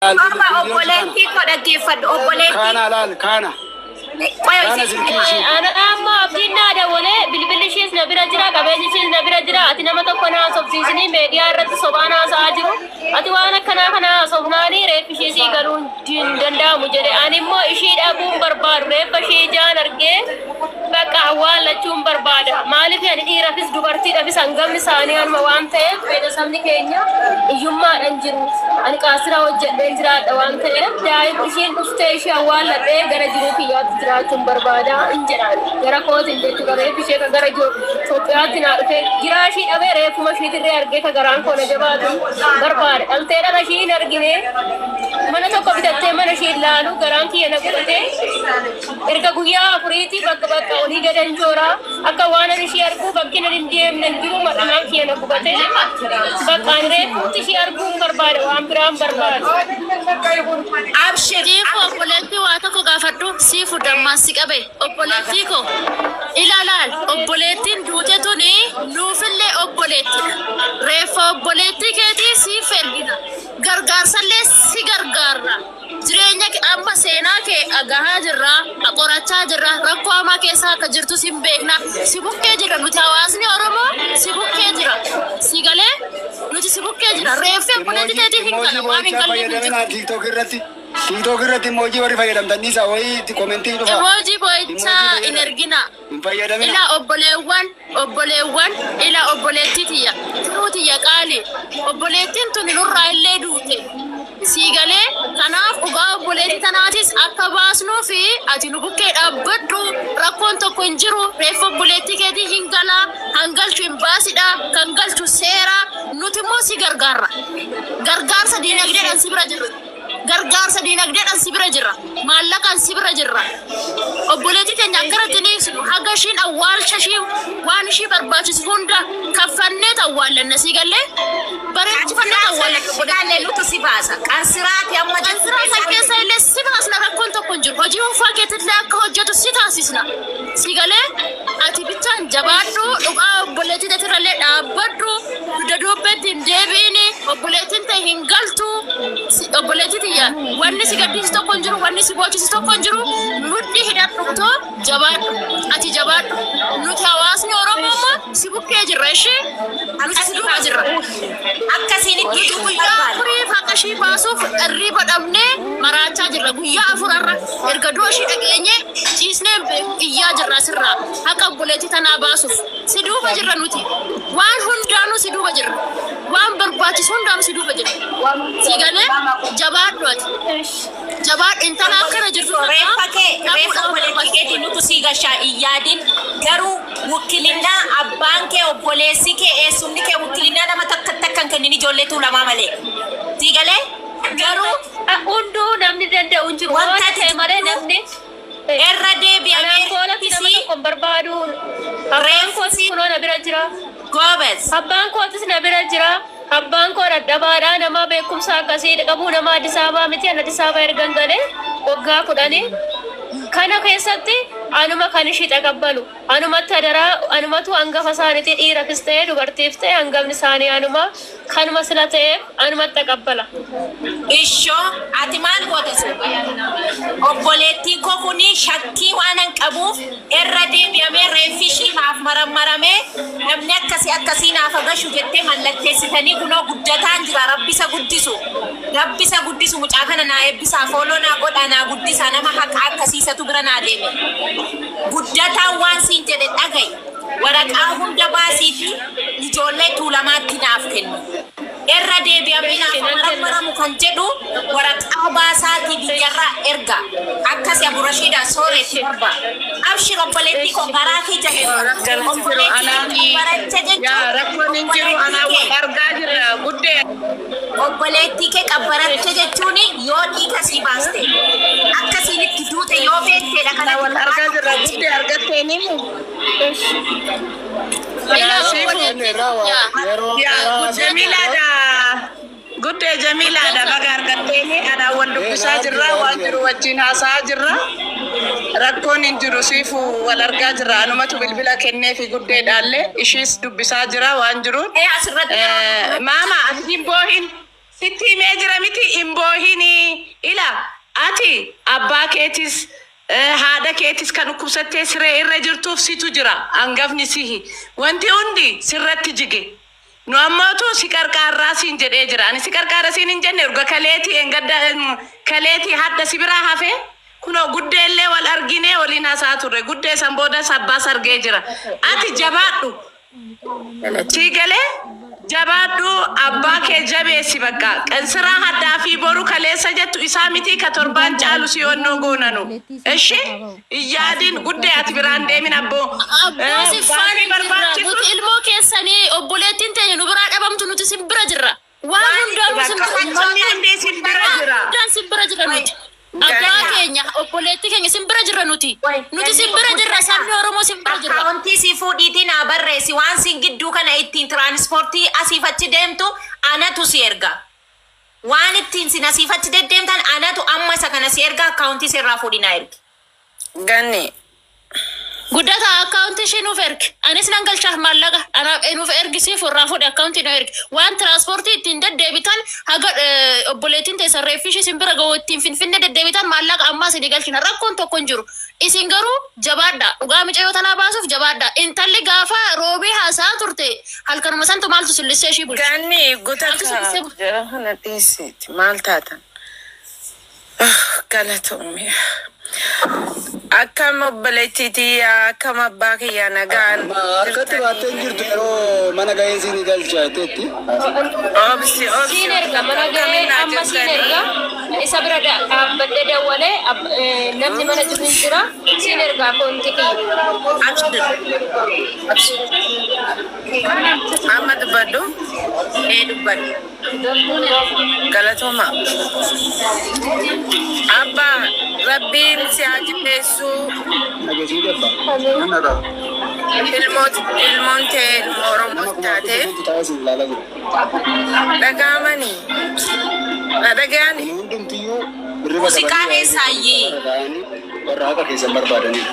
Amma obboleettii koo dhaggeeffadhu obboleettii. Kaana laal kaana. Qoyo Kaana isin silkii ishii. Ana amma abdiin naa dawwalee bilbilli ishiis na bira jira qabeenyi ishiis na bira jira ati nama tokko na haasofsiisinii meediyaa irratti sobaan haasa'aa jiru ati waan akkanaa kana haasofnaanii reeffi ishii sii galuu hin danda'amu jedhe ani immoo ishii dhabuun barbaadu reeffa ishii ijaan argee bakka awwaallachuun barbaada maaliif ani dhiirafis dubartiidhafis hangafni isaanii anuma waan ta'eef beetasabni keenya hiyyummaadhaan jiru ani qaasira hojjedheen jiraadha waan ta'eef daa'imni ishiin dhuftee ishee awwaalladhee gara jiruu kiyyaatti jiraachuun barbaada hin jedhaan gara kootiin jechuudha reeffi ishee kan gara Itoophiyaatti naa dhufee jiraa ishii dhabee reeffuma ishiitirree argee ka garaan koo na jabaatu barbaada dhaltee dhala ishii hin argine mana tokko bitattee mana ishii ilaalu garaan kiyya na godhatee erga guyyaa afuriitii bakka bakka olii gadan jooraa akka waan ani ishii arguu bakki nan hin deemne hin jiru mar'amaan kiyya na gubate bakka ani reeffuutti ishii arguu hin barbaada waan biraa hin barbaadu. Abshir. Siifu obboleettii waa tokko gaafadhu siifu dammaan si qabe obboleettii koo ilaalaal obboleettiin duute tuni nuufillee obboleettidha reeffa obboleettii keetii siif ergina gargaarsallee si gargaarra jireenya kee amma seenaa kee dhagahaa jirra qorachaa jirra rakkoo hamaa keessa akka jirtu sin beekna si bukkee jira nuti hawaasni Oromoo si bukkee jira si galee nuti si bukkee jira reeffi obboleettii teetii hin Emoji gala waan hin boo'ichaa galleef hin jiru. fayyadaminaa TikTok irratti. TikTok irratti emoji warri fayyadamtan dhiisaa wayii commentii dhufa. Emoji boo'ichaa Emoji hin fayyadam. ergina. Hin fayyadaminaa. Ila obboleewwan obboleewwan ila obboleettii tiyya tiruu tiyya qaali obboleettiin tuni nurraa illee duute sii galee kanaaf dhugaa obboleettii tanaatis akka baasnuu fi ati nu bukkee dhaabbadhu rakkoon tokko hin jiru reeffa obboleettii keetii hin galaa hangalchu hin baasidha kan galchu seera nuti immoo si gargaarra gargaarsa diinagdeedhaan si bira jirra. Gargaarsa diinagdeedhaan si bira jirra. Maallaqaan si bira jirra. Obboleettii teenya akkanatti ni ibsinu. Haga ishiin awwaalcha ishii waan ishii barbaachisu hunda kaffanneet awwaallanna sii gallee bareechifannee awwaallanna obboleettii Qansiraa teenya. nutu si baasa. Qansiraati amma jettu Qansiraa san keessa keessa illee si baasna rakkoon tokko hin jiru. Hojii dhuunfaa keetillee akka hojjetu si taasisna. Sii galee ati bichaan jabaadhu dhugaa obboleettii teetirrallee dhaabbadhu dugda duubatti hin deebiini obboleettiin ta'e hin galtu obboleettii tiyya wanni si gaddisiisu tokko hin jiru wanni si boochisu tokko hin jiru mudhii hidhadhu too jabaadhu ati jabaadhu nuti hawaasni Oromoo immoo si bukkee jirra ishee nuti si duuba jirra. Akkasiin itti Nuti du'uu guyyaa barbaada. afuriif haqa ishii baasuuf hirriba dhabnee maraachaa jirra. Guyyaa afurarra erga du'a ishii dhageenye ciisnee hin beeku iyyaa jirra asirraa haqa obboleettii tanaa baasuuf. Si duuba jirra nuti. Waan hundaanuu si duuba jirra. Waan barbaachisu hundaanuu si duuba jirra. Si galee jabaadhu ati. Jabaadhu intala akkana jirtu takka Reeffa kee reeffa dhabuudhaaf obboleettii barbaachisa. keetii nutu sii gashaa hin yaadin garuu wukkilinnaa abbaan kee obboleessi kee eessumni kee wukkilinnaa nama takka takka hin kennin ijoollee tuulamaa malee. Sii galee garuu Hunduu namni danda'u hin jiru. wanta Waan ati ta'e malee dubbitu namni irra anaan deebi'amee koolatti nama reeffisii tokko hin barbaadu. Abbaan kootis reeffisii kunoo na bira jira. goobez. Abbaan kootis na bira jira. Abbaan koo dadhabaadha. Nama beekumsa akkasii qabu nama Addis Ababaa miti. Ani Addis Ababaa ergan galee waggaa 10 kana keessatti anuma kan ishii taqabbalu. Anumatti adaraa anumatu hangafa isaaniiti dhiirafis ta'e dubartiif ta'e hangafni isaanii anuma kanuma sila ta'eef anumatti taqabbala. Ishoo ati maal goote sun? Obboleettiin koo kuni shakkii waanan qabuuf irra deebi'amee reeffi ishii naaf marammaramee namni akkasii akkasii naaf agashu jettee mallatteessitanii kunoo guddataan jira rabbisa guddisu. Rabbisa guddisu mucaa kana naa eebbisaa fooloo naa godhaa naa guddisaa nama haqa akkasiisatu bira naa deeme. Guddataan waan siin jedhe dhaga'i. Waraqaa hunda baasiitii ijoollee tuulamaatti naaf kenni. Irra deebi'amee naaf Eshi nan kenna. marammaramu kan jedhu waraqaa baasaatii biyyarraa erga. Akkasi Abu Rashiidha sooretti Eshi. barba. Abshir obboleettii koo Eshi. garaa kee jabeeffadhu. Rakkoon hin jiru Obboleettii anaan kee qabbaracha yaa jechuun rakkoon hin jiru obboleettii anaan wal kee argaa jirra guddee. obboleettii kee qabbaracha jechuun yoo dhiiga sii baaste akkasiin itti duute yoo beekteedha Anaan kanatti wal kophaa argaa jirra tokko guddee argatteeni. Eshi. Ila Yaa siifu. obboleettii Irraa tiyya yeroo Yaa irraa haasoftu Jamiilaadha. Guddee Jamiilaadha baga argatteeni anaan wal ee dubbisaa na jirra argeera waan argeera. jiru wajjin haasa'aa jirra. Rakkoon hin jiru siifu wal argaa jirra anumatu bilbila kenneefi guddeedhaallee ishiis dubbisaa jira waan jiruun. Ee asirratti yeroo Maama ati hin boohin sitti himee jira miti hin boohini. keetis haadha keetis kan dhukkubsattee siree irra jirtuuf situ jira. Hangafni sihi. Wanti hundi sirratti jige. Nu ammootu si qarqaarraa siin jedhee jira. Ani si qarqaara siin hin jenne erga kaleetii engadda kaleetii hadda si biraa hafe. Kunoo guddeellee wal arginee waliin hasaa turre. Guddee san booda abbaas argee jira. Ati jabaadhu. Sii galee jabaadhu abbaa kee jabeessi bakka. Qansiraa haddaa fi boru kaleessa jettu isaa miti ka torbaan caalu si yonnoo goonanu. Ishi iyyaadiin guddee ati biraan deemin abboo. Abboo si faana Baasii jirra. barbaachisu. Nuti ilmoo keessanii obboleettiin teenya nu biraa dhabamtu nuti sin bira jirra. Waan hundaanuu sin bira jirra. Uummanni hundi sin bira jira. Hundaan sin bira jira nuti. Abbaa keenya obboleettii keenya sin bira jirra nuti. Nuti sin bira jirra sabni Oromoo sin bira jirra. Akkaawuntii si fuudhiitii naa barreessi waan sin gidduu kana ittiin tiraanispoortii asiif achi deemtu anatu si erga. Waan ittiin sin asiif achi deddeemtan anatu amma isa kana si erga akkaawuntii sirraa fuudhii naa ergi. Ganni. Guddata akkaawuntii ishee nuuf ergi. Anis nan galchaaf maallaqa. Anaaf nuuf ergi siif irraa fuudhe akkaawuntii nu ergi. Waan tiraanspoortii ittiin deddeebitan haga obboleettiin teessan reeffi ishee isin bira gahu ittiin finfinne deddeebitan maallaqa ammaa isinii galchina. Rakkoon tokko hin jiru. Isin garuu jabaadha. Dhugaa micayyoo tanaa baasuuf jabaadha. Intalli gaafa roobii haasaa turte halkanuma santu maaltu sillissee ishii bulche. Ganni Maaltu gutata sillissee bulche? jara kana dhiisiiti maal taatan? Galatoomii. Akkam obboleettii tiyyaa akkam abbaa kiyyaa nagaan Harkatti baattee hin jirtu yeroo mana ga'ee siin galcha jetteetti. Obsi obsi Siin erga mana ga'ee akkamiin naa amma siin jirtanii? erga isa bira dhaabbadhee dawwalee namni mana jiru hin jira siin erga akkaawuntii kiyya. Abshir. Amma dubbadhu Ee dubbadhu. galatooma. Abbaa rabbiin si haa jilleessu Dhageessuu dabba. ilmoon tee ilmoo Nama Oromoos kuma taate afurtu taa'ee siin ilaalaa jira. dhagaamanii na dhaga'anii Kun hundumtiyyuu hirriba Muuziqaan dhabanii eessaayyii? ta'anii warra haqa keessan barbaadanidha.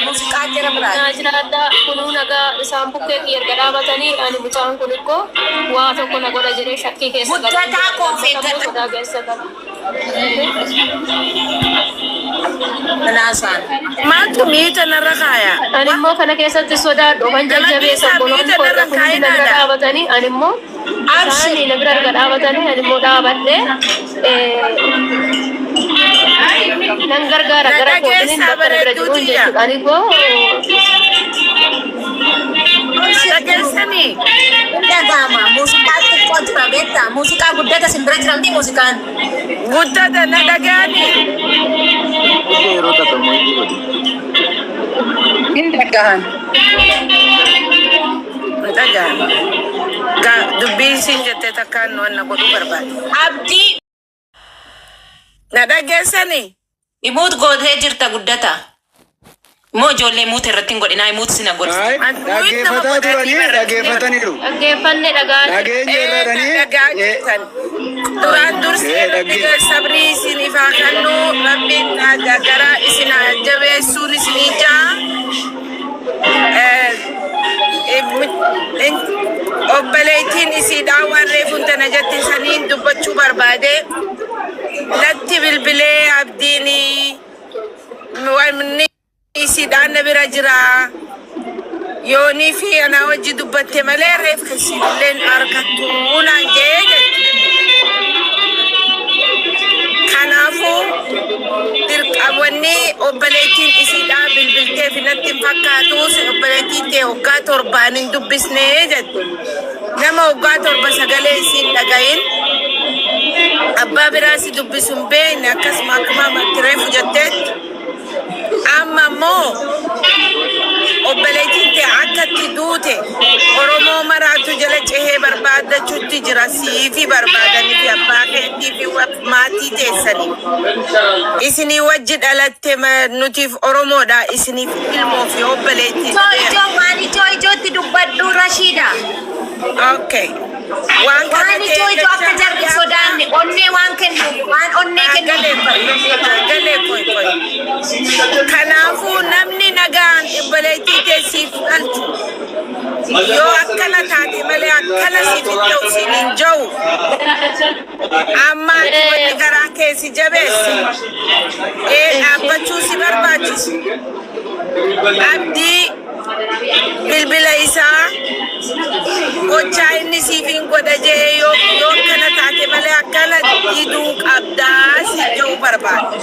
Muuziqaa jara biraa. Naa jiraadhaa kunuu nagaa isaan bukkee kiyya erga dhaabatanii ani mucaan kun ikkoo waa tokko na godha jedhee shakkii keessa galee Guddataa koo of sammuu eeggadha. sodaa keessa gala. Manaasaan. Maaltu miita narra kaaya? Ani immoo kana keessatti sodaadhu kan Nama jajjabeessa dhiisaa obboloonni miita koo narra erga kun hundi na bira kaayinaadha. dhaabatanii ani immoo Abshir. isaanii na bira erga dhaabatanii ani immoo dhaabadhee nan gargaara Na gara kootiin dhageessaa bakka na bira bareedduu jiruun tiyya. jechuudha. Ani koo Dhageessanii? Hin dhaga'ama. Muuziqaa xiqqoo jira beektaa? Muuziqaa guddata sin bira jira miti muuziqaan. Guddata na dhaga'anii? Yeroo takka immoo hin godhe. Hin dhagahan. Na dhaga'an. Dubbii isiin jettee takkaan waan na godhuu barbaade. Abdii. Na dhageessanii? Imuut gootee jirta guddata. Immoo ijoollee muut irratti hin godhinaa imuut sina godhiste. Hayi Muut nama dhaggeeffataa godhatii turanii barreessite. dhaggeeffataniiru. dhaggeeffanne dhagaa jirra. Dhageenya Ee na irraadhanii dhagaa jirtan. Duraan dursee rabbi sabrii isiniif haa kennu. Rabbiin gara isin haa jabeessuun isinii ja'a. Obboleettiin isiidhaa waan reefuun tana jette saniin dubbachuu barbaade. Natti bilbilee abdiin wanni isiidhaan na bira jira. Yoonii fi anaa wajji dubbatte malee reeffa isiilleen harkattuu naan jee jetti. Kanaafuu dirqamwanni obboleettiin isiidhaa bilbiltee fi natti hin fakkaatu obboleettiin tee waggaa torbaan hin dubbisnee jette. Nama waggaa torba sagalee isiin dhagahin abbaa biraa si dubbisu hin beekne akkasuma akkuma amatti reefu jetteetti. Amma immoo obboleettiin tee akka itti duute Oromoo maraatu jala cehee barbaadachuutti jira siifi barbaadanii fi abbaa keetii fi maatii teessanii. Isinii wajji dhalatte nutiif Oromoodha isiniif ilmoo fi obboleettii. Ijoo ijoo waan ijoo ijootti dubbadhu Rashiida. Okay. Waan kana Waan ijoo ta'e ijoo akka jecha jarri hin sodaanne onnee waan kennuuf waan onnee kennuuf. Galee koi koi. Kanaafuu namni nagaan obboleettii tee siif dhalchu yoo akkana taate malee akkana siif hin ta'u siin hin jiru. Amma ati wanni garaa kee si jabeesse ee dhaabbachuu si barbaachisu. Abdii bilbila isaa gochaa inni siif hin godha jee yoo yoo akkana taate malee akkana diduu qabdaa si jedhu barbaada.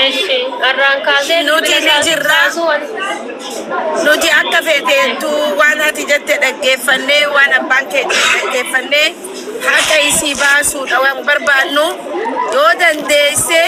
Eshi har'aan kaasee Nuti bilbila ni isaa jirra. kaasuu waan Nuti akka feeteettu waan ati jette dhaggeeffannee, waan abbaan kee jedhe dhaggeeffannee, haqa isii baasuudha waan barbaannu yoo dandeesse.